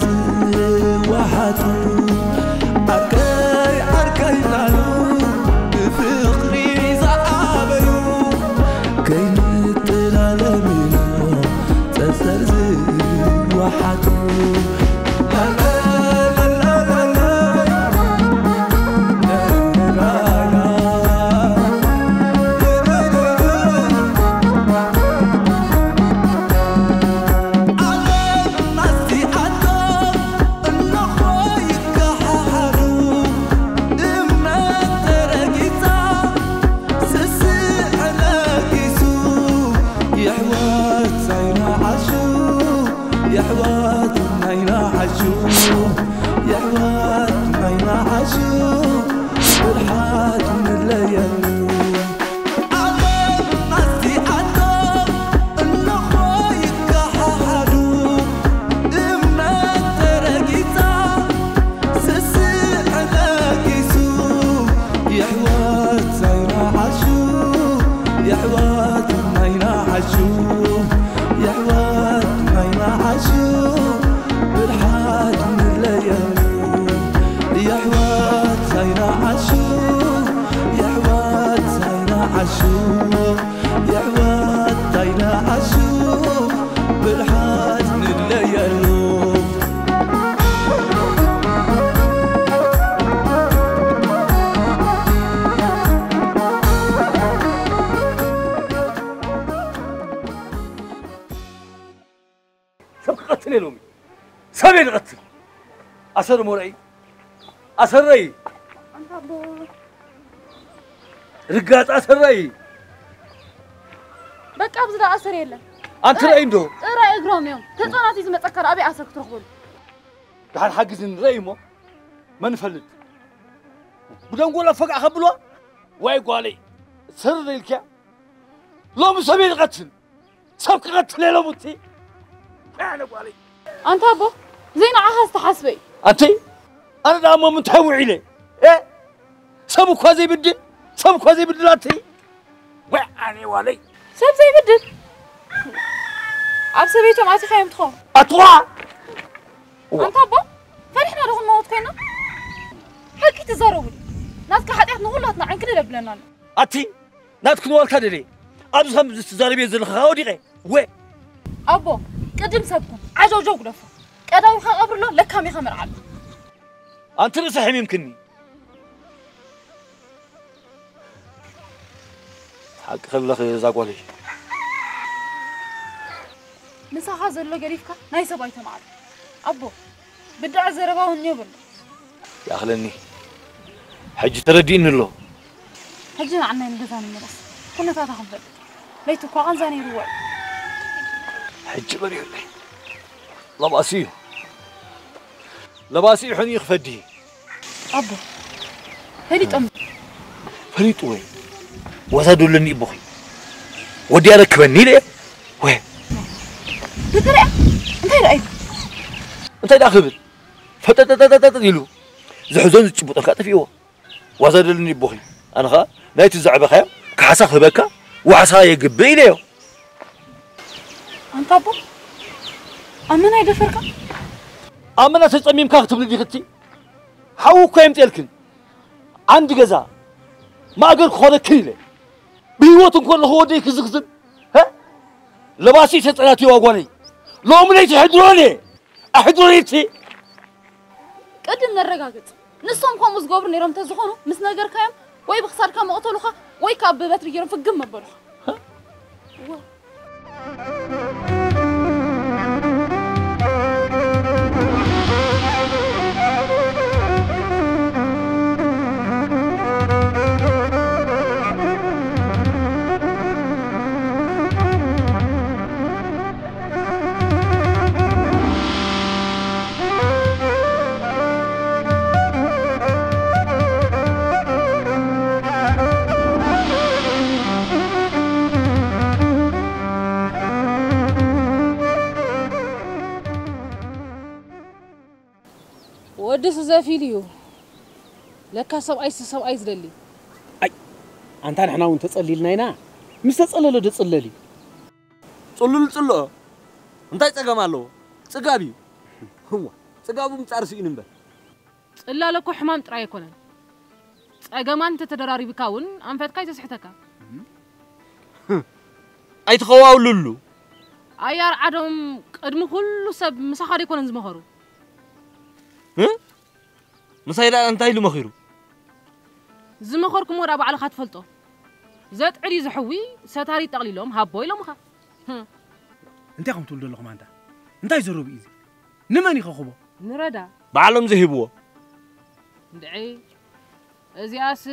ዝወሓጡ ዓርከይ ዓርከይ እናሉ ብፍቕሪ ዝዓበዩ ከይንጠላለም ኢሎም ጸጸር ዝወሓጡ የሕዋት ናይና ዓሹ፣ የሕዋት ናይና ዓሹ፣ የሕዋት ናይና ዓሹ፣ ብርሓት ንለየሉ። ዓለም ኣዚኣቶም እንኾ ይከሓሓዱ፣ እምነት ተረጊጻ፣ ስስዕ ነጊሱ። የሕዋት ናይና ዓሹ፣ የሕዋት ናይና ዓሹ፣ የሕዋት ናይና ዓሹ፣ ብርሓት ንለየሉ። የሕዋት ናይና ዓሹ፣ የሕዋት ናይና ዓሹ፣ የሕዋት ናይና ዓሹ፣ ብርሓት ንለየሉ። ሰብ ክቐትል እየ ሎሚ። ሰብ እየ ዝቐትል። ኣሰር ሞረይ። ኣሰረይ። ርጋጽ ኣሰረይ። በቃ ኣብዚ ደኣ ኣሰር የለን። ኣንቲ ራእይ እንዶ። ጥራይ እግሮም እዮም። ህጻናት እዩ ዝመጸካ ደኣ ኣበይ ኣሰር ክትረኽበሉ? ደሓን ሓግዝኒ ራእይ እሞ። መን ይፈልጥ? ብደንጎላ ፈጋዕ ከብሎ? ዋይ ጓለይ። ሰር ኢልክያ? ሎሚ ሰብ እየ ዝቐትል። ሰብ ክቐትል እየ ሎሚ እቲ። ኣነ ጓለይ። ኣንታ ኣቦ፣ ዘይንዓኻ ዝተሓስበ እዩ። ኣንቲ፣ ኣነ ደኣ እሞ ምንታይ ውዒለ? እ? ሰብ እኳ ዘይብድል፣ ሰብ እኳ ዘይብድል ኣንቲ። ወይ ኣነ ዋለይ። ሰብ ዘይብድል? ኣብ ሰበይቶም ኣቲኻዮም ትኸውን። ኣትዋ! ኣንታ ኣቦ፣ ፈሪሕና ዶ ክንመውት ኮይና? ሓቂ ትዛረቡ ድዩ? ናትካ ሓጢኣት ንኹላትና ዕንክሊል የብለና ኣሎ። ኣቲ፣ ናትክን ዋልታ ደልየ። ኣብዚ ከም ዝትዛረብዮ ዘለኻ ወዲቐ። ወ! ኣቦ፣ ቅድም ሰብኩም፣ ዓጀውጀው ግደፎ። ቀዳዊኻ ቀብርሎ፣ ለካሚኻ መርዓሎ። ኣንቲ ርእሲ ሕሚምክኒ። ሓቂ ከለኺ እዛ ጓለይ። ምሳኻ ዘሎ ገዲፍካ ናይ ሰብ ኣይተማዕብል። ኣቦ፣ ብድዐ ዘረባ እውን የብሉ። ይኣኽለኒ። ሕጂ ተረዲእኒ ኣሎ። ሕጂ ንዓናይ ንገዛ ንምለስ። ኩነታታ ክንፈልጥ። ለይቲ እኳ ቃንዛ ነይርዎ እዩ። ሕጂ በሪሁለይ። ለባሲ እዩ። ለባሲ ይሑን እዩ ክፈዲ። ኣቦ፣ ፈሊጦም። ፈሊጡ ወይ? ዋዛ ዶለኒ ይቦኺ። ወዲ ያረክበኒ ኢለ። ወይ? ብጥሪያ? እንታይ ደኣ ኢሉ? እንታይ ደኣ ክብል? ፈጠጠጠጠጠጥ ኢሉ። ዝሕዞን ዝጭብጦን ከዓ ጠፊእዎ። ዋዛ ደልኒ ይቦኺ። ኣነ ኸዓ ናይቲ ዘዕበኻዮ ካሕሳ ክህበካ ዋሕሳ የግብእ ኢለዮ። ኣንታ ኣቦ፣ ኣመና ይደፈርካ? ኣመና ተጸሚምካ ክትብሊ ዲኽቲ? ሓዊ እኮ የምጽኤልክን። ዓንዲ ገዛ ማእገር ክኾነክን ኢለ። ብህይወት እንከለኹ ወደይ ክዝኽዝን። ሀ? ለባሲ ተጸናትዮ ጓለይ። ሎሚ ለይቲ ሕድሮን እየ። ኣሕድሮን እቲ ቅድም ነረጋግጽ። ንሶም ከምኡ ዝገብሩ ነይሮም እንተዝኾኑ፣ ምስ ነገርካዮም ወይ ብኽሳድካ መቕተሉኻ ወይ ካብ ብበትሪ ገይሮም ፍግም መበሉኻ። ወዲ ስዘፊል እዩ። ለካ ሰብኣይስ ሰብኣይ ዝደሊ። ኣይ፣ ኣንታ ንሕና እውን ተጸሊልና ኢና። ምስ ተጸለለ ዶ ጽለል እዩ? ጽሉል ጽልኦ። እንታይ ጸገም ኣለዎ? ጽጋብ እዩ። እዋ፣ ጽጋቡ ምጻር ስኢኑ እምበር። ጽላለ እኮ ሕማም ጥራይ ኣይኮነን። ጸገማን እንተተደራሪብካ እውን ኣንፈትካ ይተስሕተካ። ኣይትኸዋውልሉ። ኣያር ዓዶም ቅድሚ ኩሉ ሰብ ምሳኻ ዶ ኣይኮነን ዝመኸሩ? እ? ምሳይ ደኣ እንታይ ኢሉ መኺሩ? ዝመኸርኩሞ ደኣ ባዕልኻ ትፈልጦ። ዘጥዕድ እዩ ዝሕዊ፣ ሰታሪ ጠቕሊሎም ሃቦ ኢሎምኻ። ህም። እንታይ ከም ትብሉ ዘለኹም ኣንታ? እንታይ ዘረቡ እዩ እዚ? ንመን እዩ ከኽቦ? ንረዳ። ባዕሎም ዝሂብዎ። እንድዒ፣ እዚኣስ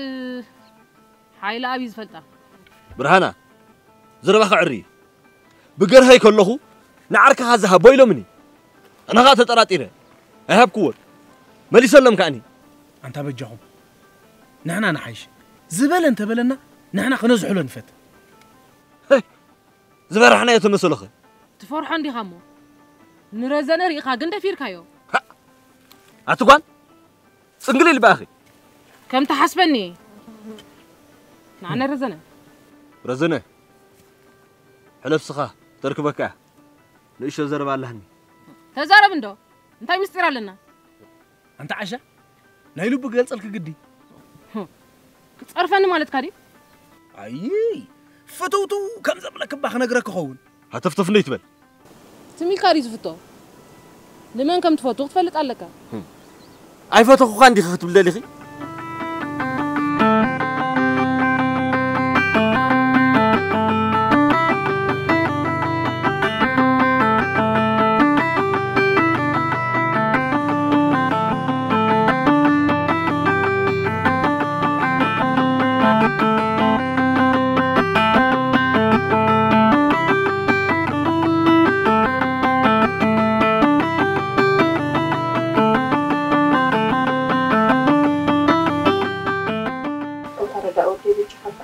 ሓይለ ኣብ እዩ ዝፈልጣ። ብርሃና፣ ዘረባኻ ዕሪ እዩ። ብገርሀይ ከለኹ ንዓርክኻ ዝሃቦ ኢሎምኒ። ኣነ ኸኣ ተጠራጢረ። ኣይሃብክዎን። መሊሰሎም ከኣኒ። ኣንታ በጃኹም። ንሕና ንሓይሽ። ዝበለ እንተበለና፣ ንሕና ክነዝሕሎ ንፈት። ሄይ! ዝበራሕናዮ ተመሰሎኸ? ትፈርሖ እንዲኻ እሞ። ንረዘነ ርኢኻ ግን ደፊርካዮ። ሃ! ኣቲ ጓል! ጽንግሊል በኣኺ። ከም ትሓስበኒ። ንዓነ ረዘነ። ረዘነ። ሕለፍ ስኻ፣ ተርክበካ እያ። ንእሽቶ ዘረባ ኣላህኒ። ተዛረብ እንዶ። እንታይ ምስጢር ኣለና? ኣንታ ዓሻ፣ ናይ ልቡ ክገልጸልኪ ግዲ። ህም። ክጸርፈኒ ማለትካ ድዩ? ኣይ፣ ፍትውትው ከም ዘብለኪ እባ ክነግረኪ ኸውን። ሃተፍተፍ እንዶ ይትበል። ትም ኢልካ ድዩ ዝፍቶ? ንመን ከም ትፈቱ ክትፈልጥ ኣለካ። ህም። ኣይፈተኹኻን ዲኺ ክትብል ደሊኺ? ኣንታ ረዳእ ወደይ በጃኻ እባ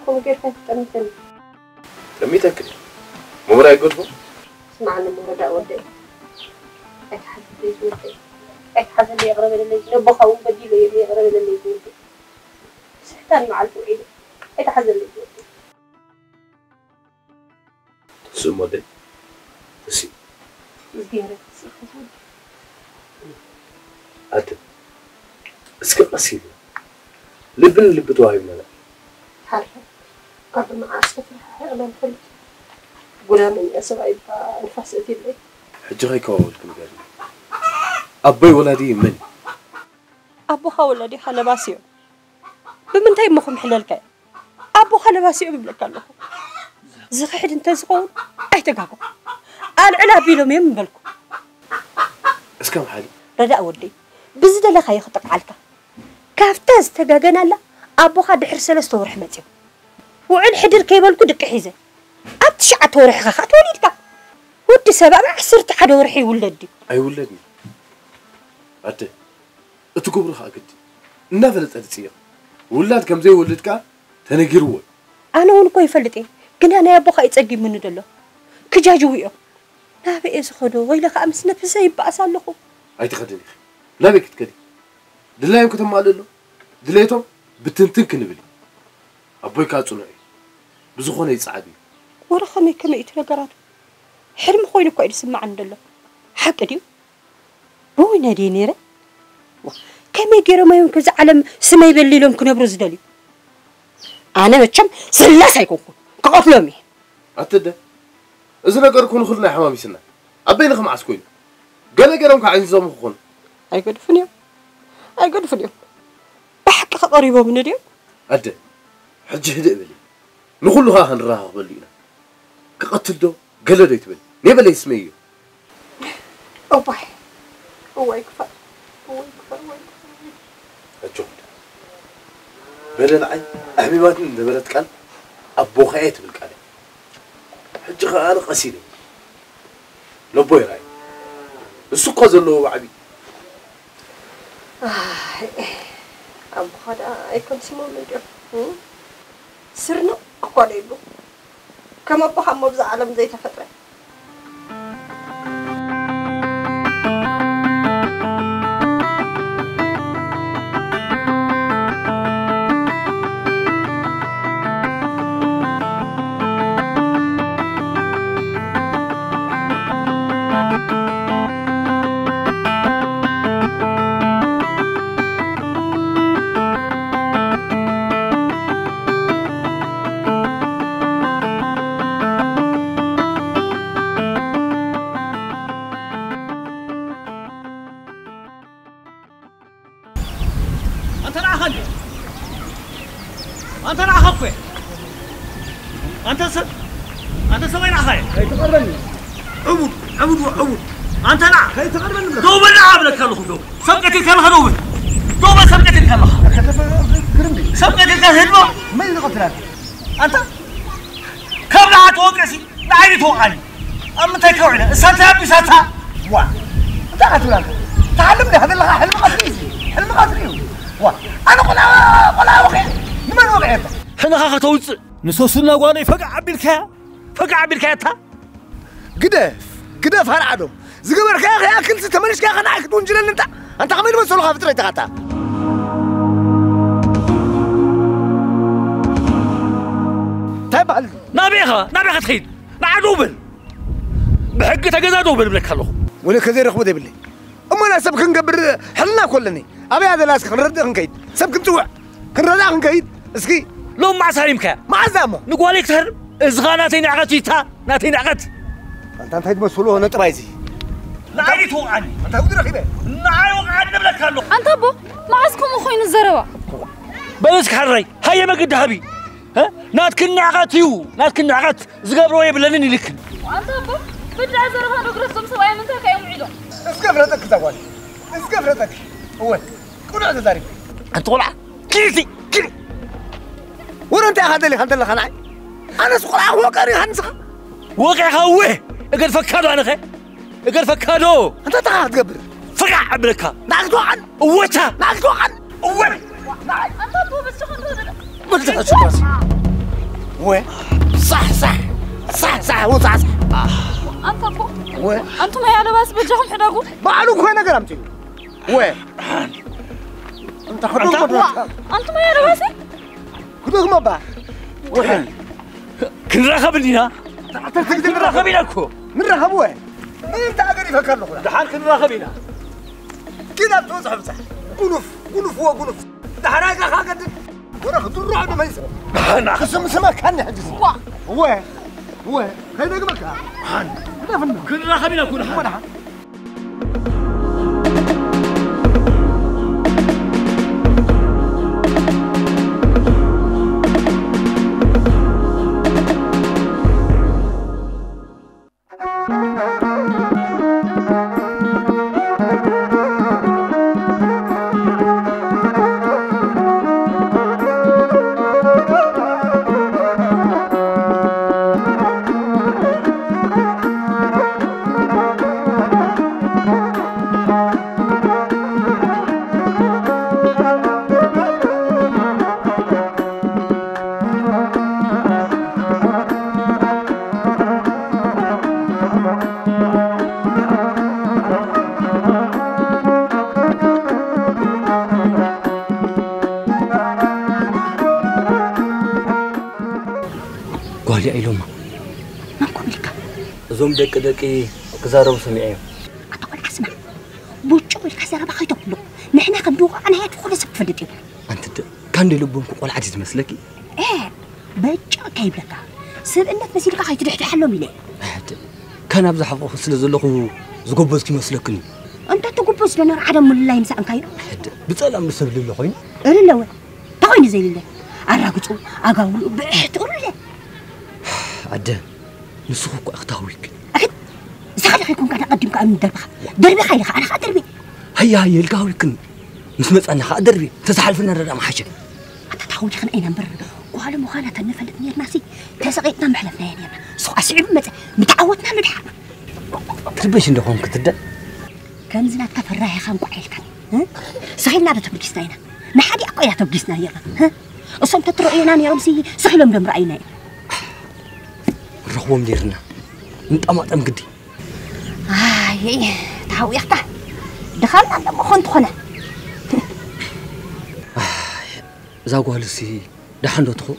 ከምኡ ጌርካ ኣይትጠምተኒ። ጠሚተኪ ድየ? ምሁር ኣይገድፎ? ስማዕኒ እሞ ረዳእ ወደይ። ኣይትሓዘለይ ዝወደይ። ኣይትሓዘለይ ይቕረ በለለይ። ነቦኻ እውን በዲለዮ እሞ ይቕረ በለለይ ዝወደይ። ስሕታኒ መዓልቲ ውዒለ። ኣይትሓዘለይ ዝወደይ። ስም ወደይ። እሲ። እዝግሄር ይመስገን ዝወደይ። ኣደ፣ እስከ ቀስ ኢሉ። ልቢ ንልቢ ተዋሂብና ኢና። ሓረ፣ ካብ መዓስ ተፈራሒቕና ንፈልጥ። ጉዳመኛ ሰብኣይ እባ ንፋስ እትብለይ። ሕጂ ከይከዋወልኪ ንገርኒ። ኣቦይ ወላዲ መን እዩ? ኣቦኻ ወላዲኻ ለባሲ እዮም። ብምንታይ እሞ ክምሕለልካ እየ? ኣቦኻ ለባሲ እዮም ይብለካ ኣለኹ። ዝኽሕድ እንተዝኸውን ኣይተጋግኹ። ኣልዕል ኣቢሎም እዮም ምበልኩ። እስከ መሓሊ። ረዳእ ወደይ፣ ብዝደለኻዮ ክጥቕዓልካ። ካብታ ዝተጋገናላ ኣቦኻ ድሕሪ ሰለስተ ወርሒ መጺኦም። ውዕል ሕድር ከይበልኩ ድቂ ሒዘ። ኣብ ትሽዓተ ወርሕኻ ኸኣ ተወሊድካ። ወዲ ሰብ ኣብ ዓሰርተ ሓደ ወርሒ ይውለድ ድዩ? ኣይውለድን። ኣደ፣ እቲ ግብሩ ኸኣ ግዲ። እናፈለጠ ዝጽየቕ። ውላድ ከም ዘይወልድ ከኣ ተነጊርዎ እዩ። ኣነ እውን እኮ ይፈልጥ እየ። ግና ናይ ኣቦኻ እዩ ጸጊሙኒ ዘሎ። ክጃጅዉ እዮም። ናበይ እየ ዝኸዶ? ወይለ ኸኣ ምስ ነብሰይ ይበኣስ ኣለኹ። ኣይትኸድን ኢኺ። ናበይ ክትከዲ? ድላዮም ከተማልእሉ? ድሌቶም ብትንትን ክንብል እዩ። ኣቦይ ከኣ ጽኑዕ እዩ። ብዝኾነ ይጽዓድ እዩ። ወረ ኸመይ ከመይ እዩ እቲ ነገራቱ? ሕልሚ ኮይኑ እኮ እዩ ዝስማዓኒ ዘሎ። ሓቂ ድዩ? ብወይነ ድየ ነይረ? ዋ፣ ከመይ ገይሮም እዮም ከዚ ዓለም ስመይ በሊሎም ክነብሩ ዝደልዩ? ኣነ መቸም ስላስ ኣይኮንኩን፣ ክቐትሎም እየ። ኣትደ፣ እዚ ነገር እኮ ንኹልና ይሓማሚስና። ኣበይ ንኸ መዓስ ኮይኑ? ገለ ገይሮም ከዓ ይንዘሙ ክኾኑ። ኣይገድፉን እዮም። ኣይገድፉን እዮም። ብሓቂ ከቐሪቦምኒ ድዮም? ኣደ፣ ሕጂ ህድእ በሊ። ንኹሉ ኸኣ ክንረኻኽበሉ ኢና። ክቐትል ዶ? ገለ ዶ ይትብል? ኔበለይ ስመዮ። እዋይ፣ እዋይ ክፋእ፣ እዋይ ክፋእ፣ እዋይ ክፋእ። ኣጆኹ። በለ ንዓይ ኣሕሚማትኒ ዝነበረት ቃል ኣቦኻ እየ ትብል ቃል እያ። ሕጂ ኸኣ ኣነ ቀሲነ። ነቦይ ርኣይ። እሱ እኮ ዘለዎ ባዕቢ። ኣይ፣ ኣቦኻ ደኣ ኣይከምስሞም እንድዮም። እም? ስርንቕ እኳ ዶ ይብሉ? ከም ኣቦኻ እሞ ኣብዛ ዓለም ዘይተፈጥረ። ኣንታ ሰብ ኣንታ ሰብኣይ ንዓኻ እየ። ኣይትቐርበኒ። ዕቡድ ዕቡድ ዕቡድ ኣንታ ንዓ። ኣይትቐርበኒ ብለካ። ደው በል ንዓ እብለካ ኣለኹ። ደው ሰብ ቀቲልካ ኣለኻ። ደው በል ደው በል ሰብ ቀቲልካ ኣለኻ። ግርም ድዩ? ሰብ ቀቲልካ ህድሞ። መን ዝቐትላል? ኣንታ ካብ ንዓ ተወቀሲ ንዓይ ትወቕዓኒ። ኣብ ምንታይ ከውዕለ እሳታ ኣቢሳታ። ዋ እንታይ ክትብል ኣለካ? ትሓልም ዲኻ ዘለኻ? ሕልሚ ቀትሪ እዩ እዚ። ሕልሚ ቀትሪ እዩ። ዋ ኣነ ቆልዓ ቆልዓ ወቒዐ ንመን ወቒዐ? ሕነኻ ከተውፅእ ንሶስና ጓለይ ፈጋዕ ኣቢልካያ። ፈጋዕ ኣቢልካያ እታ ግደፍ ግደፍ ሃርዓዶ ዝገበርካዮ ከይኣክልሲ ተመሊስካ ከ ንዓይ ክትውንጅለኒ እንታ ኣንታ ከመይ ዝመሰሉካ ፍጥረት ኢኻ እታ እንታይ በሃል ናበይ ኢኻ ናበይ ኢኻ ትኸይድ ንዓ ደው በል ብሕጊ ተገዛ ደው በል እብለካ ኣለኹ ወለ ከዘይረኽቦ ዘይብለይ እሞ ናብ ሰብ ክንገብር ሕልና እኮ ኣለኒ ኣበይ ኣለና እስኪ ክንረድእ ክንከይድ ሰብ ክንፅውዕ ክንረዳ ክንከይድ እስኪ ሎም መዓስ ሃሪምካያ መዓዛ እሞ ንጓለይ ክትሃርም እዝኻ ናተይ ንዕቐት እዩ እታ ናተይ ንዕቐት ኣንታ እንታይ ትመስሉ ነጥባይ እዚ ንዓይ ትወቕዓኒ እንታይ ውዲ ረኺበ ንዓይ ወቕዓኒ እብለካ ኣለኹ ኣንታ ኣቦ መዓስ ከምኡ ኮይኑ ዘረባ በል እስኪ ሓራይ ሃየ መገዲ ሃቢ እ? ናትክን ንዕቐት እዩ ናትክን ንዕቐት ዝገብሮ የብለንን ኢልክን ኣንታ ኣቦ ብድዐ ዘረባ ነግረቶም ሰብኣይ ምንታይ ካዮም ዒሎም እስከ ፍለጠክ እዛ ጓል እስከ ፍለጠክ እወ ቅኑዕ ተዛሪብ ኣንቲ ቆልዓ ኪልቲ ኪል ወረ እንታይ ኢኻ ደሊኻ ዘለኻ ንዓይ ኣነስ ቆልዓ ክወቀር ኢኻ ንስኻ ወቂዕኻ እወ እገድፈካ ዶ ኣነኸ እገድፈካ ዶ እንታይ ተኻ ክትገብር ፍጋዕ እብለካ ንዓይ ክትወቕዓን እወታ ንዓይ ክትወቕዓን እወ ንዓይ ኣንታ ኣቦ በስኻ ንረብለ ወደ ተኸሱ ራስ ወ ሳሕ ሳሕ ሳሕ ሳሕ ወ ሳሕ ሳሕ ኣንታ ኣቦ ወ ኣንቱም ኣይ ኣለባስ በጃኹም ሕደጉ በዓሉ እኮ ነገር ኣምፅኡ ወ ኣንታ ሕደጉ ኣንቱም ኣይ ኣለባስ ክደግሞ ባ ወ ክንራኸብ እንዲና ተዓተርቲ ግዜ ክንራኸብ ኢና እኮ ንራኸብ ወ እንታይ ኣገዲፈካ ኣለኹ ደሓን ክንራኸብ ኢና ግን ኣብ ትበፅሖ ብፃሕ ጉኑፍ ጉኑፍ ወ ጉኑፍ ደሓን ኣይካ ካገድድ ወረ ክትርዖ ዶ መይሰ ክስምስመካኒ ሕጂ ወ ወ ከይደግመካ ደፍና ክንራኸብ ኢና ኩሉ ደሓን ጓል እያ ኢሎማ መን ኮን ኢልካ እዞም ደቂ ደቂ ክዛረቡ ሰሚዐ እዮም ኣታ ቆልዓ ስማዕ ብጭቕ ኢልካ ዘረባ ከይተብሎ ንሕና ከም ድውቓዕናያ ዝኾነ ሰብ ክፈልጥ እዩ ኣንቲ ደ ካንደ ልቦምኩ ቆልዓ ድዩ ዝመስለኪ እ በጭቕ ከይብለካ ስብእነት መሲልካ ከይትድሕድሓሎም ኢለ ሕድ ካን ኣብ ዝሓቆኹ ስለ ዘለኹ ዝጎበዝኩ ይመስለክን እዩ እንተ ትጉብዝ ዶ ነርዓዶም ምልላይ ምሳእንካዮ ሕድ ብጸላም ብሰብ ልሎ ኮይኑ እልለወ ተኾይኑ ዘይልለ ኣራግጹ ኣጋውሉ ብዕሕትኡ ልለ ኣደ ንስኹ እኮ እኽታዊክ ኣሕድ ዝሓደ ከይኮንካ ተቐዲምካ ኣብ ምደርብኻ ደርቢኻ ኢልኻ ኣነ ከዓ ደርቢ ሃየ ሃየ ኢልካ ሃዊክን ምስ መጻና ከዓ ደርቢ ተዝሓልፈና ረዳ መሓሸ ኣታ ታውሊኽና ኢና እምበር ጓል ምዃና ተንፈልጥ ነርናሲ ተሰቒጥና መሕለፍናዮ ነርና ንሱ ከዓ ስዒቡ መፀ ምተዓወትና ንድሓር ትርበሽ እንደኾን ክትደ ከምዚ ናትካ ፈራሂኻ እንቋዕ ኢልካን ስኺልና ዶ ተበጊስና ኢና ንሓዲኣ እኮ ኢና ተበጊስና ነርና እሶም ተትረእዩና ነይሮም ሲ ስኺሎም ዶ ምረኣዩና እዮም ንረኽቦም ነርና ንጠማጠም ግዲ ኣይ ተሃዊኽካ ድኻምና ኣለሞ ኾን ትኾነ እዛ ጓልሲ ደሓን ዶ ትኾን?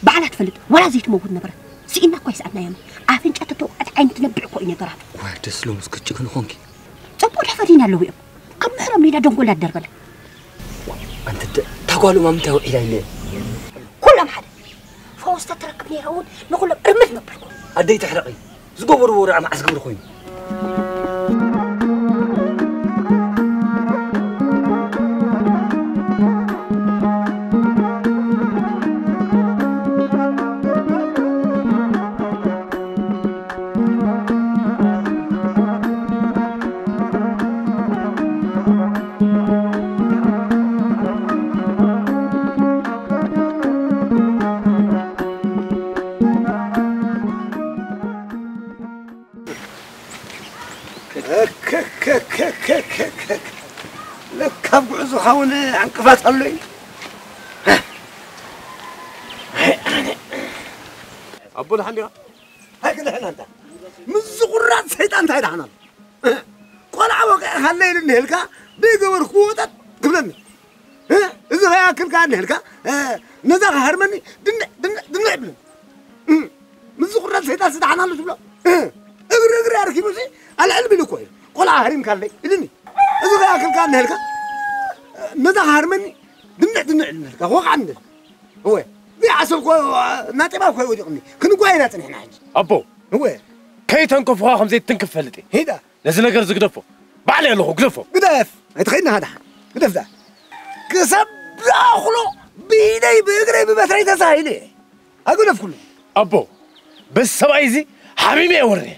ባዕላ ትፈልጥ ዋላ ዘይትመውት ነበረ ስኢና እኳ ይስኣናዮም ኣፍንጫ ተተውዓት ዓይኒ ትነብዕ እኮ እዩ ነገራቱ ዋይ ደስ ሎምስ ክጭክን ኾንኪ ፅቡቅ ዶ ፈቲና ኣለዉ እዮም ካብ ምሕሮም ሜዳ ደንጎላ ደርበላ ኣንተ ደ- እታ ጓሎም ኣብ ምንታይ ውዒላ ኢለ ኩሎም ሓደ ፈውስ ተትረክብ ነይረ እውን ንኩሎም እርምት መበልኩ ኣደይ ትሕረቒ ዝገበርዎ ደኣ መዓስ ግብሪ ኮይኑ ለካ ኣብ ጉዕዞኻ እውን ዕንቅፋት ኣሎ እዩ። ኣቦ ደሓን ዲኻ? ኣይክድሕን ኣንታ። ምስዚ ቁራጽ ሰይጣን እንታይ ደሓን ኣሎ? ቆልዓ ወቂዕኻለይ ኢሉ እንሄልካ፣ ብገበርኩዎ ወጠጥ ክብለኒ። እ? እዚ ከይኣክል ከኣ እንሄልካ፣ እ፣ ነዛ ክሃርመኒ ድንዕ፣ ድንዕ፣ ድንዕ ይብለኒ። እ፣ ምስዚ ቁራጽ ሰይጣን ስደሓን ኣሎ ትብሎ? እ፣ እግሪ እግሪ ኣርኪቡሲ ኣልዕል ቢሉ እኮ እዩ። ቆልዓ ሃሪምካለይ ኢሉኒ። እዚ ከይኣክል ከኣ እንሄልካ፣ ነዛ ክሃርመኒ ድንዕ፣ ድንዕ ኢሉኒ ኢልካ፣ ወቕዓኒ። እወ፣ እዚ ዓሰብ እኮ ናጤባ እኮ እዩ ወዲቑኒ። ክንጓየ ኢና ጸኒሕና ሕጂ። ኣቦ፣ እወ። ከይተንከፍኻ ከም ዘይትንክፍ ፈልጥ እየ። ሂዳ። ነዚ ነገር እዚ ግደፎ። ባዕለይ ኣለኹ፣ ግደፎ። ግደፍ! ኣይትኸይድና ደሓን። ግደፍ ደኣ። ክሳብ ዝኣኽሎ ብኢደይ፣ ብእግረይ፣ ብበትረይ ተሳሂለ እየ። ኣገደፍኩሉ። ኣቦ፣ በዚ ሰብኣይ እዚ ሓሚመ እየ ወሪደ።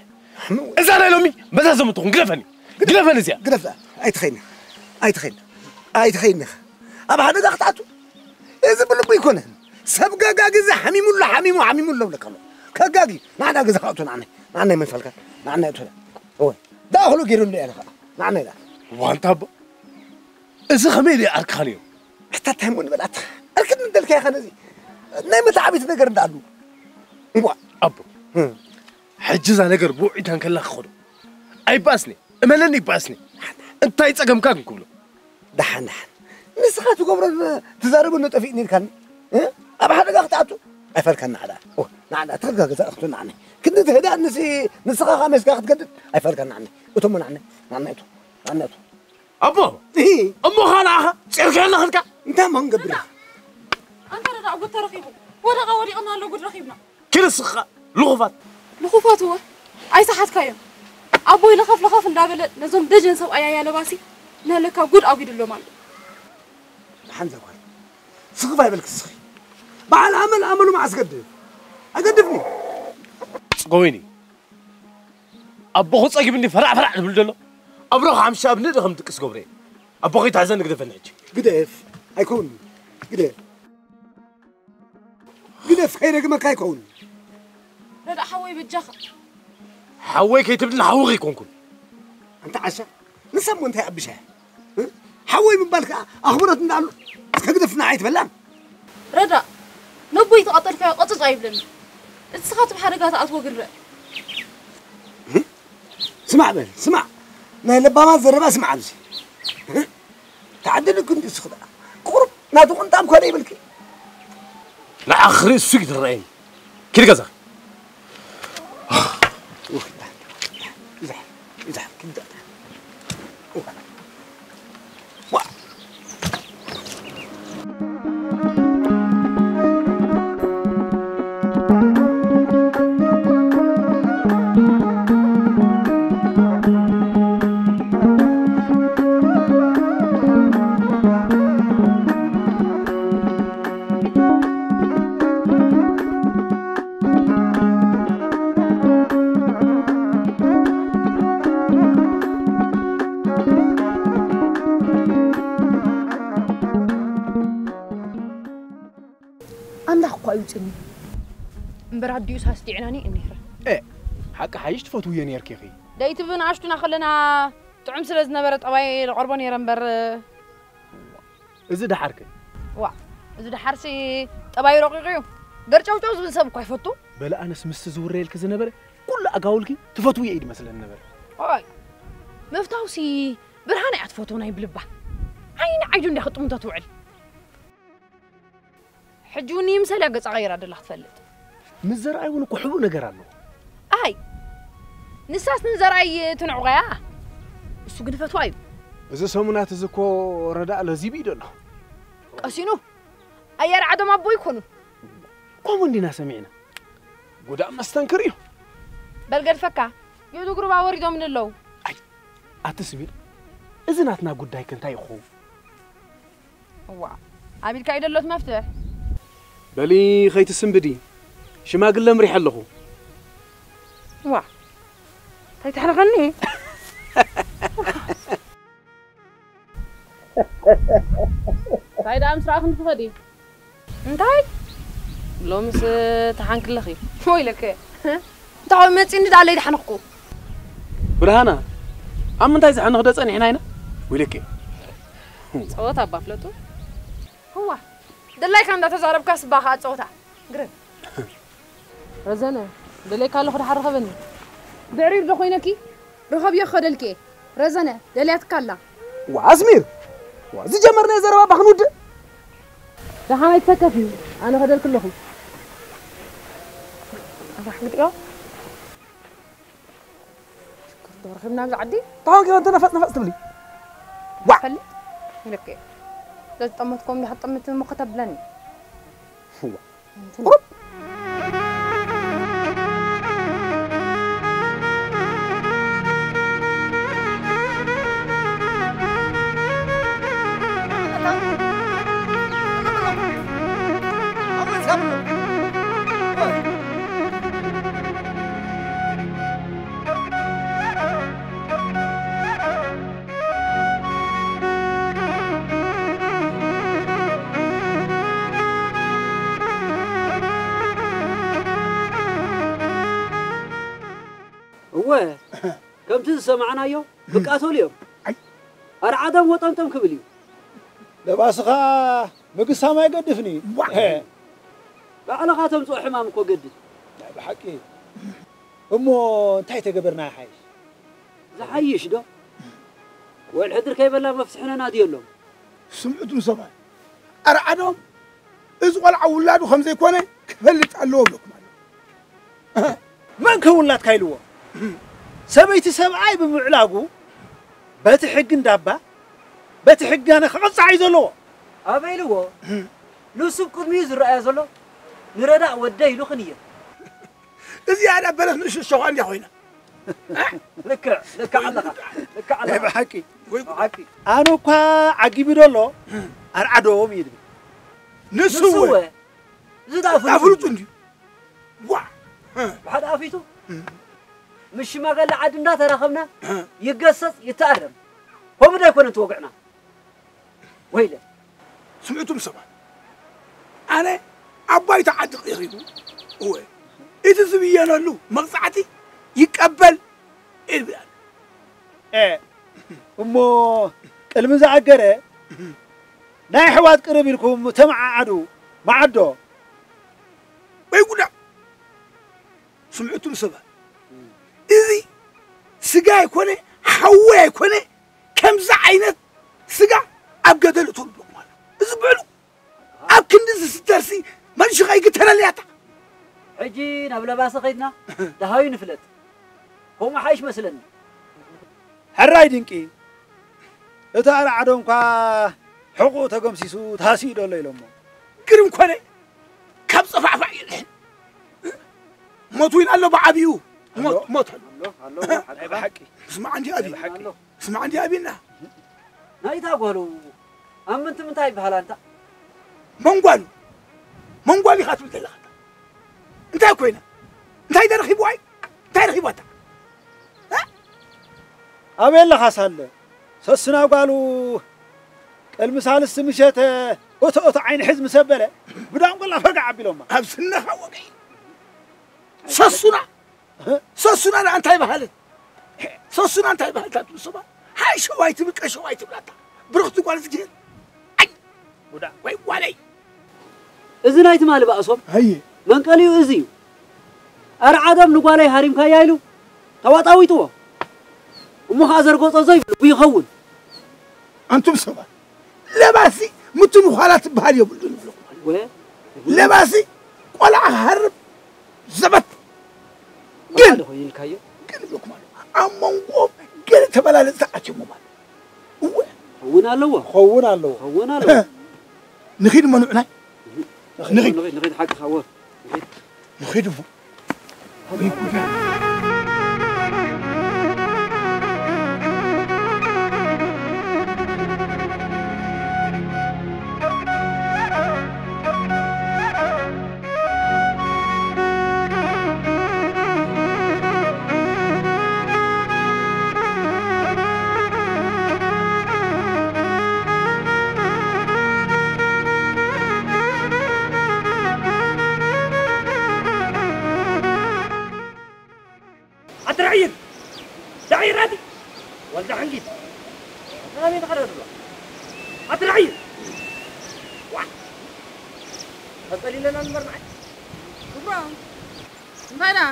እዛ ናይ ሎሚ መዛዘሙ ትኹን፣ ግደፈኒ። ግደፈኒ እዚኣ። ግደፍ ደኣ። ኣይትኸይድና። ኣይትኸይድና። ኣይትኸይድና። ኣብ ሓደጋ ክትኣቱ። እዚ ብልቡ ኣይኮነን። ሰብ ጋጋጊ እዚ ሓሚሙ ኣሎ፣ ሓሚሙ፣ ሓሚሙ ኣሎ ብለካ ኣሎ። ከጋጊ፣ ንዓና ገዛ ከእቱ ንዓናይ። ንዓናይ መን ፈልካ? ንዓናይ እቱ። እወ። ደኣ ኩሉ ገይሩሉ እየ ከኣ። ንዓናይ ደኣ። ዋንታ ኣቦ፣ እዚ ከመይ ኢሉ ይዓርክኻ ነይሩ? ኣታ እንታይ እሞ ንበል ኣታ። ኣርክድ ንደልካ ኢኻ ነዚ። ናይ መተዓቢት ነገር እንዳኣሉ። እዋ። ኣቦ፣ እ። ሕጂ እዛ ነገር ብውዒታ እንከላ ክኸዶ። ኣይባስኒ፣ እመነኒ ይባስኒ። እንታይ ጸገምካ ክንክብሎ? ደሓን፣ ደሓን። ንስኻ ትገብሮ ትዛረበኒ ጠፊእኒ ኢልካኒ። እ? ኣብ ሓደጋ ክትኣቱ? ኣይፈልካን ንዓዳ። ኦ፣ ንዓዳ፣ ተረጋገዛ እኽቱ ንዓኒ። ክንዲ ትህዳእ ንሲ-፣ ንስኻ ኻብ መስጋ ክትገድድ? ኣይፈልካን ንዓኒ። እቶሞ ንዓኒ፣ ንዓኒ እቶ፣ ንዓኒ እቶ። ኣቦ፣ እሂ። እሞ ኻልኣኻ ጼርክሕና ኽድካ? እንታይ እሞ ክንገብር? ኣንታ ረዳእ ጉድ ተረኺቡ። ወደቓ ወዲቕና ኣሎ ጉድ ረኺብና። ክንስኻ ልኹፋት። ልኹፋት እወ። ኣይሰሓትካዮን። ኣቦይ ለኸፍ ለኸፍ እንዳበለ ነዞም ደጀን ሰብኣይ ኣያ ለባሲ ናለካ ጉድ ኣጒድሎም ኣሎ። ደሓን እዛ ጓል። ስኽፍ ኣይበልኪ እስኺ። በዓል ኣመል ኣመሉ መዓስ ገድፍ? ኣገድፍኒ። ጽጎይኒ። ኣቦኹ ጸጊብኒ ፈራዕ ፈራዕ ዝብል ዘሎ። ኣብሮኽ ሓምሻ ኣብ ንእዲ ከም ድቅስ ገብረ። ኣቦኹ ይትሕዘኒ ግደፈኒ ሕጂ። ግደፍ። ኣይከውን'ዩ። ግደፍ። ግደፍ ከይረግመካ ኣይከውን። ረዳ ሓወይ በጃኻ። ሓወይ ከይትብልን ሓውኺ ኣይኮንኩን። ኣንታ ዓሻ፣ ንሳ እሞ እንታይ ኣብሻ? እ? ሓወይ ምባል ከኣ ኣኽብሮት እንዳኣሉ እስከ ግደፍና ኣይትበላን። ረዳ፣ ነቦይ ተቐጠልካዮ ቀጽጽ ኣይብለኒ። እቲ ስኻ ኣብ ሓደጋ ትኣትዎ ግን ርእ። እ? ስማዕ በል፣ ስማዕ። ናይ ለባማት ዘረባ ስማዕ ኣብዚ። እ? ተዓደለ ክንዲ እስኺ ደኣ። ቁሩብ ናቱ ቅንጣብ ኮነ ይብልኪ። ንዓኺ ክርኢ እሱ እዩ ዝረኣየኒ። ኪዲ ገዛኺ። ይዛሕ፣ ይዛሕ፣ ኪዲ ገዛኺ። ዋ። ኣምላኽ እኳ ይውፅኒ እምበር ኣዲኡስ ኣስጢዕናኒ እኒህረ። ኤ፣ ሓቂ ሓይሽ ትፈትውዮ ነይርኪ ኢኺ። ደይቲ ብንኣሽቱና ከለና ጥዑም ስለ ዝነበረ ጠባይ ዝቐርቦ ነይረ እምበር። እዚ ደሓርክ? ዋ፣ እዚ ደሓርሲ ጠባይ ረቂቑ እዩ። ገርጨውጨው ዝብል ሰብ እኳ ይፈቱ። በለ ኣነስ ምስቲ ዝውረየልኪ ዝነበረ ኩሉ ኣጋውልኪ ትፈትውዮ እዩ ዝመስለኒ ነበረ። ኦይ፣ ምፍታውሲ ብርሃን እያ ትፈትዎ ናይ ብልባ። ዓይኒ ዓይኑ እንዲያ ክጥምቶ ትውዕል። ሕጂ እውን ይምሰል እያ ገጻ ቀይራ ደላ ክትፈልጥ። ምስ ዘርኣይ እውን እኮ ሕቡእ ነገር ኣለዎ። ኣይ፣ ንሳስ ንዘርኣይ ትንዕቆያ። እሱ ግን ፈትዋ እዩ። እዚ ሰሙናት እዚ እኮ ረዳእ ለዚቡ እዩ ዘሎ። ቀሲኑ። ኣየር ዓዶም ኣቦ ይኮኑ። ከምኡ እንዲና ሰሚዕና። ጉዳም መስተንክር እዩ። በል ገድፈካ። የእዱ ጉርባ ወሪዶም ንለው። ኣይ፣ ኣቲ ስሚር፣ እዚ ናትና ጉዳይ ከ እንታይ ይኸውን? እዋ፣ ኣቢልካ እዩ ደሎት መፍትሕ። በሊ ኸይትስንብዲ፣ ሽማግለ ምሪሐ ኣለኹ። ዋ፣ እንታይ ተሕርኸኒ? እንታይ ደኣ ምስ ረኣኽኒ ትኸዲ? እንታይ? ሎምስ ተሓንክለኺ። ወይለከ። እንታይ መፂኒ ደኣ ለይደሓንኽኩ? ብርሃና፣ ኣብ ምንታይ ዝሕንኽዶ ጸኒሕና ኢና? ውልቂ። ጸወታ እባ ፍለጡ። ህዋ፣ ደላይካ እንዳተዛረብካ ስባ ከኣ ጸወታ። ግርም። ረዘነ፣ ደለይካ ኣለኹ፣ ደሓር ርኸበኒ። ብዕሪር ዶ ኮይነኪ? ርኸብዮ ክኸደልኪ እየ። ረዘነ፣ ደልያትካ ኣላ። ዋ ኣስሚር፣ ዋ ዝጀመርናዮ ዘረባ እባ ክንውድእ። ደሓን ኣይትሰከፊ፣ ኣነ ከደልኪ ኣለኹ። ኣራሕ ግጥዮ። ሽክር ዶ ረኺብና ኣብዚ ዓዲ? ተኾንኪ ከ እንተ ነፈጥ ነፈጥ ትብሊ። ዋ! ፈልጥ? ኢለኪ። ዘዝጠመትኩም ዲኻ ትጠምት እሞ ከተብለኒ። ዋ። እወ፣ ከምቲ ዝሰማዕናዮ ክቃተሉ እዮም። ኣይ። ኣርዓዶም ወጠምጠም ክብል እዩ። ለባስኻ ምግሳም ኣይገድፍን እዩ። ባዕልኻ ተምፅኦ ሕማም እኮ ገድል። ናይ ብሓቂ። እሞ እንታይ ተገበርና ይሓይሽ? ዝሓይሽ ዶ? ውዕል ሕድር ከይበላ መፍትሒ ነናድየሎም። ስምዕቱም ሰባት፣ ኣርዓዶም እዚ ቆልዓ ውላዱ ከም ዘይኮነ ክፈልጥ ኣለዎ እብለኩም ኣለኹ። መን ከ ውላድካ ኢልዎ? ሰበይቲ ሰብኣይ ብምዕላጉ በቲ ሕጊ እንዳባ በቲ ሕጊ ኣነ ክቕጻዕ እዩ ዘለዎ። ኣበይ ኢልዎ? ንሱ ቅድሚኡ ዝረኣዮ ዘሎ ንረዳእ ወደይ ኢሉ ክንየት። እዚኣ ዳ በለስ ንእሽቶ ሸኻ እንዲያ ኮይና። ልክዕ ልክዕ ኣለኻ ልክዕ ኣለኻ። ብሓቂ ብሓቂ ኣነ እኳ ዓጊቢ ደሎ ኣርዓዶም እዩ ድብል። ንሱ ንሱ እወ። እወ እዚ ዳ ፍሉጥ ፍሉጥ እንድዩ። ዋ ብሓደ ኣፊቱ ምስ ሽማግለ ዓዲ እንዳተራኸብና ይገሰጽ ይተኣረም። ከምኡ ዶ ኣይኮነን ትወግዕና? ወይለ ስምዕቱም ሰባት፣ ኣነ ኣብ ባይታ ዓዲ ቀሪቡ እወ እቲ ዝብየነሉ መቕጻዕቲ ይቀበል እብል። ኤ እሞ ቅድሚ ዝኣገረ ናይ ኣሕዋት ቅርብ ኢልኩም ተመዓዓዱ። መዓዶ ወይ ጉዳ ስምዕቱም ሰባት፣ እዚ ስጋ ኣይኮነ ሓዊ ኣይኮነ ከምዚ ዓይነት ስጋ ኣብ ገደል እተሉ ኣለኹም ኣሎ። እዚ ብዕሉ ኣብ ክንዲ ዝስተርሲ መልሽኻ ይግተረልያታ። ሕጂ ናብ ለባሲ ከይድና ደሃዩ ንፍለጥ። ከምኡ ሓይሽ መስለኒ። ሕራይ ድንቂ እቲ ኣርዓዶ እንኳ ሕቑ ተገምሲሱ ተሃሲኡ ደሎ ኢሎሞ። ግርም ኮነ ካብ ጸፋዕፋዕ ይልሕን ሞት ዊን ኣሎ ብዓቢኡ ሞት ሞት ኣሎ። ናይ ብሓቂ ስማዕ እንዲ ኣቢ ናይ ብሓቂ ስማዕ እንዲ ኣቢና ናይታ ጓሉ ኣብ ምንቲ ምንታይ ይበሃል ኣንታ? መንጓሉ መንጓሉ ኢኻ ትብል ዘለኻ እንታይ ኮይና እንታይ ተረኺብዋ እዩ እንታይ ረኺባታ ኣበይ ኣለኻ ሳለ ሰስና ጓሉ ቅድሚ ሳልስቲ ምሸት እቶ እቶ ዓይኒ ሕዝ ምስ ኣበለ ብዳንጎላ ፈጋዕ ኣቢሎማ ኣብ ስነኻ ወገይ ሰሱና ሰሱና ደኣ እንታይ በሃለት ሰሱና እንታይ በሃልታ ትብስባ ሃይ ሸዋይ ትብል ቀሸዋይ ትብላታ ብርኽቲ ጓል ዝግህል ኣይ ወይ ጓለይ እዚ ናይ ትማሊ ባእሶም ኣየ መንቀሊኡ እዚ እዩ ኣርዓዶም ንጓለይ ሃሪምካያ ኢሉ ተዋጣዊጥዎ እሞ ከዓ ዘርጎፀ ዘይብሉ ይኸውን ኣንቱም ሰባት ለባሲ ምትንዃላ ትበሃል የብሉን ይብለኩም ኣለኹ። ለባሲ ቆልዓ ክሃርም ዘበት ግን ኮይንካዮ ግን ይብለኩም ኣለኹ ኣብ መንጎ ገለ ተበላለፅቲ ኣትዮሞም ኣለዉ እወ ኸውን ኣለዎ ኸውን ኣለዎ ኸውን ኣለዎ ንኺድ መኑዕናይ ንኺድ ንኺድ ሓቂ ካወ ንኺድ እሞ ኣትራዕይር ዳዒራቲ ወልደ ሓንጊት ናበይ ትኸዶ ኣለኻ? ኣትርኣዩ። ዋ! ተጸሊለና ንበር ንዓይ። ክብሮም፣ እንታይ ደኣ?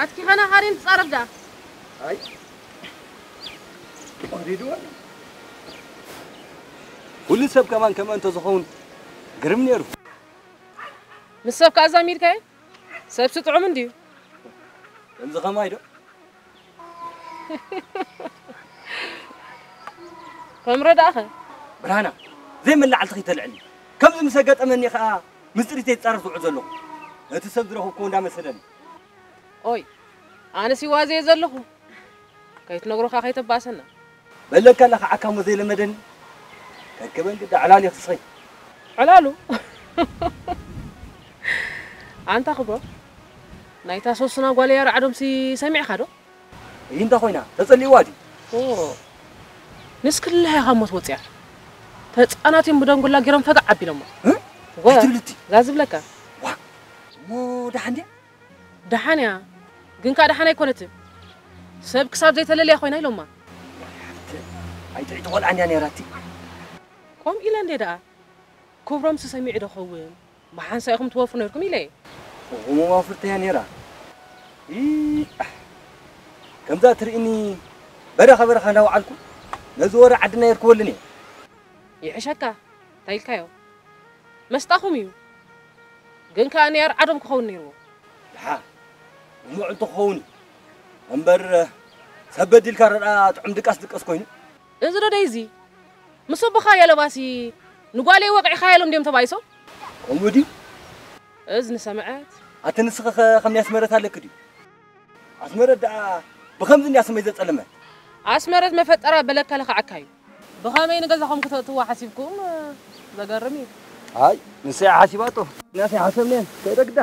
ኣትኪኸና ካሪን ትጻረፍ ደኣ? ኣይ። ወሪድዎ። ኩሉ ሰብ ከማን ከምኡ እንተዝኸውን ግርም ነይሩ። ምስ ሰብ ከኣ ዛሚድካዮ? ሰብሲ ጥዑም እንድዩ። ከምዚ ከማይ ዶ? ከም ረዳእኸ? ብርሃና፣ ዘይመላዕልቲ ከይተልዕሊ። ከምዚ ምስ ኣጋጠመኒ ከኣ ምስጢሪተይ ዝጻረፍ ዝውዕል ዘለኹ። ነቲ ሰብ ዝረኸብክዎ እንዳመሰለኒ። ኦይ፣ ኣነስ ይዋዘየ ዘለኹ። ከይትነግሮ ከኣ ከይተባእሰና። በለካ ኣለኻ ዓካሞ ዘይለመደኒ። ከርከበን ግዳ ዕላል የኽስኸይ። ዕላሉ? ኣንታ ክብሮ፣ ናይታ ሶስና ጓል ያር ዓዶምሲ ሰሚዕካ ዶ? እይ እንታ ኮይና፣ ተጸሊእዋ ድዩ? ኦ፣ ንስክላ ኢኻ ሞት ወጽያ። ተጻናትዮም ብደንጉላ ገይሮም ፈጋዕ ኣቢሎሞ። እ? ወ-፣ እንታይ ትብል እቲ? እዛ ዝብለካ። ዋ፣ እሞ ደሓን ድያ? ደሓን እያ፣ ግን ከኣ ደሓን ኣይኮነትን። ሰብ ክሳብ ዘይተለልያ ኮይና ኢሎማ። ኣይትዒ ትቖልዓ እንድያ ነይራ እቲ። ከምኡ ኢለ እንዴ ደኣ? ክብሮምሲ ሰሚዑ ዶ ኸውን? ብሓንሳእ ኢኹም ትወፍሩ ነይርኩም ኢለ እየ። እኹም መዋፍርቲ እያ ነይራ። ኢ-፣ ኣሕ፣ ከምዛ ትርእኒ በረኻ በረኻ እንዳወዓልኩ ነዚ ወረ ዓድና የርክበሉን እየ። ይሕሸካ፣ እንታይ ኢልካዮ? መስጣኹም እዩ። ግን ከኣ ንያር ዓዶም ክኸውን ነይርዎ። ድሓ፣ እሞ እንተኸውን እዩ። እምበር፣ ሰብ በዲልካ ረድኣ ጥዑም ድቃስ ድቀስ ኮይኑ። እዚ ዶ ደይዚ? ምስ ኣቦኻ ያለባሲ ንጓለይ ወቂዕኻ ያሎም ድዮም ተባይሶ? ከምኡ ድዩ? እዚ ንሰምዐት። ኣቲ ንስኺ ኸ ከም ኣስመረት ኣለኪ ድዩ? ኣስመረት ደኣ ብኸምዚ እንድያ ስመይ ዘጸለመት። ኣስመረት መፈጠራ በለካ ለኽዓካ እዩ። ብኸመይ ንገዛኹም ክተእትዋ ሓሲብኩም? ዘገርም እዩ። ኣይ፣ ንሳ እያ ሓሲባቶ። ንሕናስ ኣይሓሰብናዮን። ከይደ ግዳ።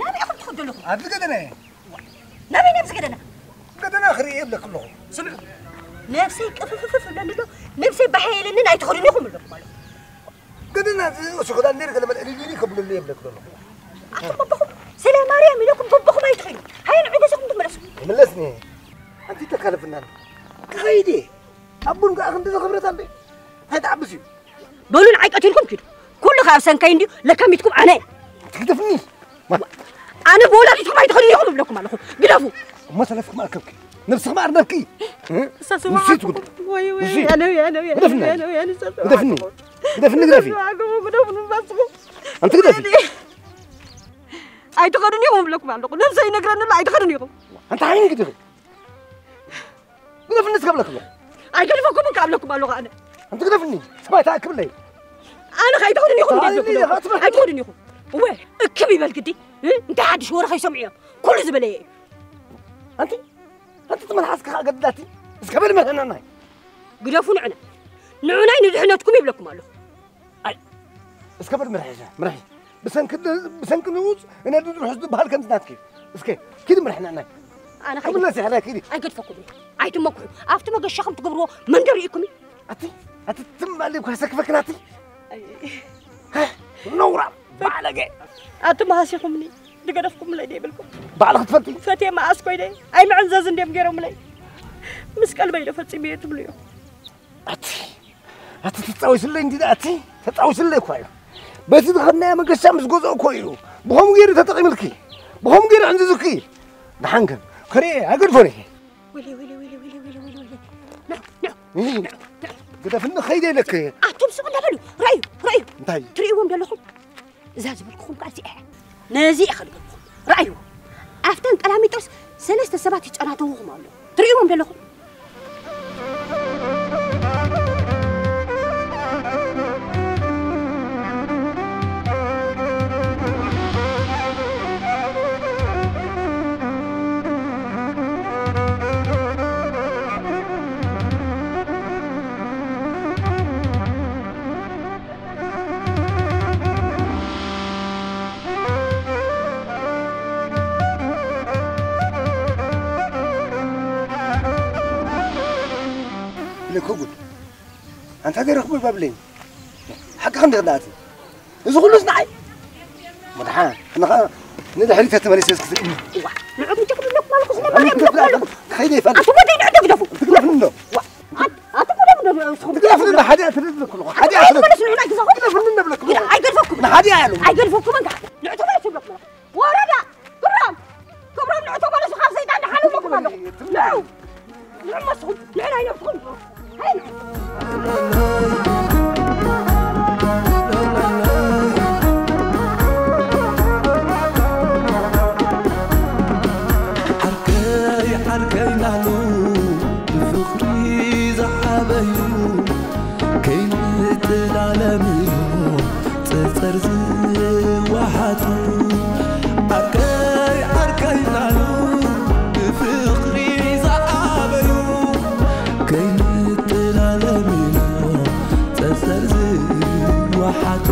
ናበይ ኢኹም ትኸዱ ኣለኹም? ኣብዚ ገደና እየ። ናበይ ናብዚ ገደና? ገደና ክርኢ እብለክ ኣለኹ። ስምዑ፣ ነብሰይ ቅፍፍፍፍ እብለኒ ኣሎ፣ ነብሰይ ባሕየ ኢለኒ ኣይትኸዱን ኢኹም እብለኩም ኣለኹ። ገደና እዚ እሱ ክዳን ነይሩ ገለ መልእሊ ይብለክ ኣለኹ። ኣቱም በቦኹም ስለ ማርያም ኢለኩም በቦኹም ኣይትኸዱ። ሃየ ንዑ ገዛኹም ትመለሱ። ይምለስኒ። ኣንቲ ተካልፍናን። ክኸይድ እየ። ኣቡን ከኣ ክንዲ ዘኽብረት ኣለ። እንታይ ትዓብስ እዩ? በሉ ንዓይ ቀቲልኩም ኪዱ። ኩሉ ከኣ ኣብ ሰንካይ እንድዩ ለካሚትኩም ኣነ። ትግደፍኒ። ኣነ ብወላዲትኩም ኣይትኸዱን ኢኹም እብለኩም ኣለኹ። ግደፉ። እሞ ሰለፍኩም ኣከብኪ። ነብስኹም ኣርደብኪ። እሳ ስማ ንሱ ትጉድ። ወይ፣ ወይ፣ ንሱ። ኣነ፣ ኣነ፣ ኣነ፣ ግደፍኒ። ኣነ፣ ኣነ፣ ኣነ፣ ግደፍኒ። ግደፍኒ፣ ግደፊ። ግደፍኒ፣ ግደፍኒ፣ ግደፍኒ። ኣንቲ ግደፊ። ኣይትኸዱን ኢኹም እብለኩም ኣለኹ። ነብሰይ ይነግረኒ ኣሎ፣ ኣይትኸዱን ኢኹም። ኣንቲ ሓይኒ ግደፊ። ግደፍኒ እስከ እብለክ ኣለኹ። ኣይገድፈኩምን ከ እብለኩም ኣለኹ ኣነ። ኣንቲ ግደፍኒ። ሰብኣይ ተኣክብለይ። ኣነ ከ ኣይትኸዱን ኢኹም ተባሂሉ እንዴ እብለኩም? ኢኻ ትበል። ኣይትኸዱን ኢኹም። እወ፣ እክብ ይበል ግዲ። እ? እንታይ ሓድሽ ወረ ከይሰምዑ እዮም። ኩሉ ዝበለየ እዩ። ኣንቲ፣ ኣንቲ እቲ መልሓስኪ ከኣ ገድላቲ። እስከ በል መርሕናናይ። ግደፉ ንዑና። ንዑናይ ንድሕነትኩም ይብለኩም ኣለኹ። ኣይ፣ እስከ በል ምርሒ፣ ምርሒ። ብሰንኪ ድ-፣ ብሰንኪ ንኡስ እነ ድድርሑስ ዝበሃል ከምዚ ናትኪ። እስከ ኪዲ ምርሕና ናይ። ኣነ ኸይደ። ክምለስ እየ፣ ናይ ኪዲ። ኣይገድፈኩምን። ኣይትመኩሑ። ኣብቲ መገሻኹም ትገብርዎ መን ዶ ርኢኩም እዩ? ኣቲ፣ ኣቲ ትም ኣለ እኳ ሰክፈክ ናቲ። ኣይ። ሀ፣ ነውራ፣ ባለገ። ኣቱም ሃሲኹምኒ። ድገደፍኩምለይ ዶ ይብልኩም? ባዕልኺ ትፈልጢ። ፈትየ መኣስ ኮይነ። ኣይምዕንዘዝን ድዮም ገይሮምለይ? ምስ ቀልበይ ዶ ፈጺመዮ ትብሉ እዮም? ኣቲ፣ ኣቲ ተጻዊስለይ እንዲ ኣቲ፣ ተጻዊስለይ እኳ እዩ። በቲ ዝኸድናዮ መገሻ ምስ ገዝኦ እኮ እዩ። ብኸምኡ ገይሩ ተጠቒምልኪ። ብኸምኡ ገይሩ ዕንዝዙኪ። ደሓን ግን፣ ከርእየ፣ ኣይገድፎን እየ። ወይለይ፣ ወይለይ፣ ወይለይ። ንዑ፣ ንዑ፣ እህ፣ ንዑ፣ ንዑ። ግደፍኒ፣ ኸይደ ኢለኪ። ኣቱም ስቕ እንዳበሉ፣ ረኣዩ፣ ረኣዩ። እንታይ? ትርእይዎም ዶ ኣለኹም? እዛ ዝበልኩኹም ከኣ እዚኣ እያ። ነዚ እየ ከድገምኩም። ረኣይዎ። ኣብተን ቀላሚጦስ ሰለስተ ሰባት ይጨናተውኹም ኣሎ። ትርእይዎም ዘለኹም? ኢለኮ ጉድ። ኣንታ ገረኽቡ ባብለኝ። ሓቂ ከም ደኽዳእቲ። እዚ ኩሉስ ንዓይ። መድሓ፣ ንኻ ንድሕሪት ተመሊሰ እስኪ ስእኒ። እዋ፣ ንዑ ምጭ ክብለኩም ኣለኩ፣ ዝነበረ ይብለኩም ኣለኩ። ከይደ ይፈልጥ። ኣቲ ወደይ ንዑ ደግደፉ። ትግደፍኒ እንዶ። ዋ፣ ኣቲ፣ ኣቲ ወደይ ንዑ፣ ንዑ፣ ንዑ፣ ትግደፍኒ እንዶ፣ ሓደ ትልልኩ። ሓደ ኣይ፣ ትልልኩ። መለስ ንዑ፣ ናይ ግዛኹም። ትግደፍኒ እንዶ ብለኩ። እያ፣ ኣይገድፈኩም። ንሓደ ኣያሉ። ኣይገድፈኩም፣ እንካ። ንዑ ተመለሱ ይብለኩም ኣለኩ። ወረዳ፣ ክብሮም፣ ክብሮም ንዑ ተመለሱ፣ ካብ ሰይጣን ደሓን እብለኩም ኣለኹ። ንዑ፣ ንዑ መስኹም፣ ንዑ ናይ ነብስኹም። ሄይ። ዓርከይ ዓርከይ ናሉ ብፍቕሪ ዝዓበዩ ከይንጥላለም እዮም ጸጸር ዝወሓጡ። ዓርከይ ዓርከይ ናሉ ብፍቕሪ ዝዓበዩ ከይንጥላለም እዮም ጸጸር ዝወሓጡ።